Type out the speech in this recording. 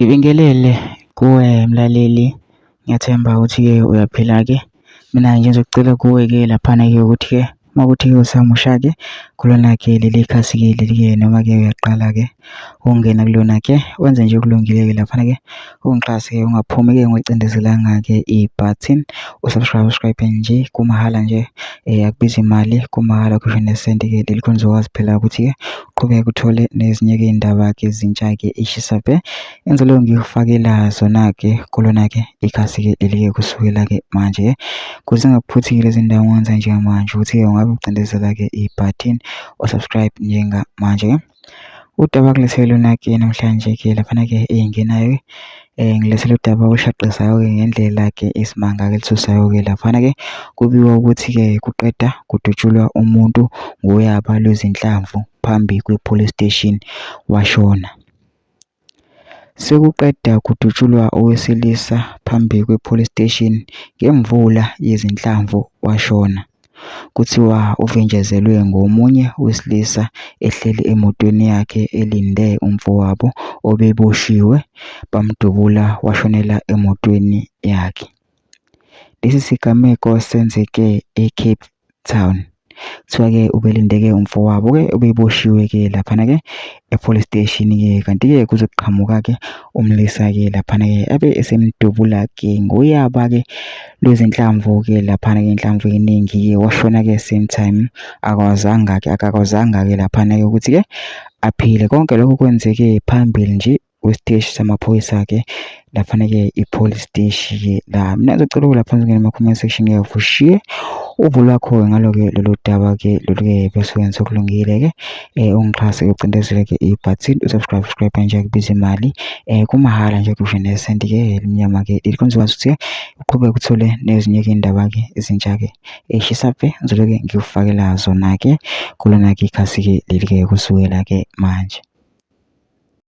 Ngibingelele kuwe mlaleli, ngiyathemba ukuthi-ke uyaphila-ke. Mina nje ngizocela kuwe-ke laphana-ke ukuthi-ke uma kuwukuthi-ke usamusha-ke kulona-ke leli khasi-ke leli-ke noma-ke uyaqala-ke ukungena kulona-ke, wenze nje okulungile-ke laphana-ke ungixhase-ke ungaphumi-ke ungacindezelanga-ke i-button u-subscribe subscribe nje kumahhala nje akubizi imali kumahhala kusho nesenti-ke leli khona uzokwazi phela ukuthi-ke uqhubeke uthole nezinye-ke iy'ndaba-ke ezintsha-ke eshisa bhe engizoloku ngikufakela zona-ke kulona-ke ikhasi-ke leli-ke kusukela-ke manje-ke kuze ngingakuphuthi-ke lezi ndawo ngenza njengamanje ukuthi-ke ungabe ucindezela-ke i-button o-subscribe njengamanje-ke. Udaba ngilethele lona-ke namhlanje-ke laphana-ke ey'ngenayo ngilethele udaba olushaqisayo-ke ngendlela-ke isimanga-ke elithusayo-ke laphana-ke kubikwa ukuthi-ke kuqeda kudutshulwa umuntu ngoyaba lwezinhlamvu phambi kwe-police station washona. Sekuqeda kudutshulwa owesilisa phambi kwe-police station ngemvula yezinhlamvu washona. Kuthiwa uvinjezelwe ngomunye wesilisa ehleli emotweni yakhe elinde umfowabo obeboshiwe, bamdubula washonela emotweni yakhe. Lesi sigameko senzeke eCape Town. Kuthiwa-ke ubelinde-ke umfowabo-ke obeboshiwe-ke laphana-ke e-police station-ke kanti-ke kuzoqhamuka-ke umlisa-ke laphana-ke abe esemdubula-ke ngoyaba-ke lwezinhlamvu-ke laphana-ke inhlamvu eningi-ke washona-ke same time akwazanga-ke akakwazanga-ke laphana-ke ukuthi-ke aphile. Konke lokho kwenzeke phambili nje kwesiteshi samaphoyisa-ke laphana-ke i-police steshi-ke la. Mina ngizocela ukuba lapha ngene kuma-comment section-ke ushiye uvo lwakho-ke ngalo-ke lolu daba-ke lolu-ke bese wenza okulungile-ke ungixhase ucindezele-ke i-button u-subscribe subscribe nje akubiza imali kumahhala nje kusho nesenti-ke elimnyama-ke leli khona uzokwazi ukuthi uqhubeke uthole nezinye-ke iy'ndaba-ke ezintsha-ke eshisa bhe ngizobe-ke ngikufakela zona-ke kulona-ke ikhasi-ke leli-ke kusukela-ke manje.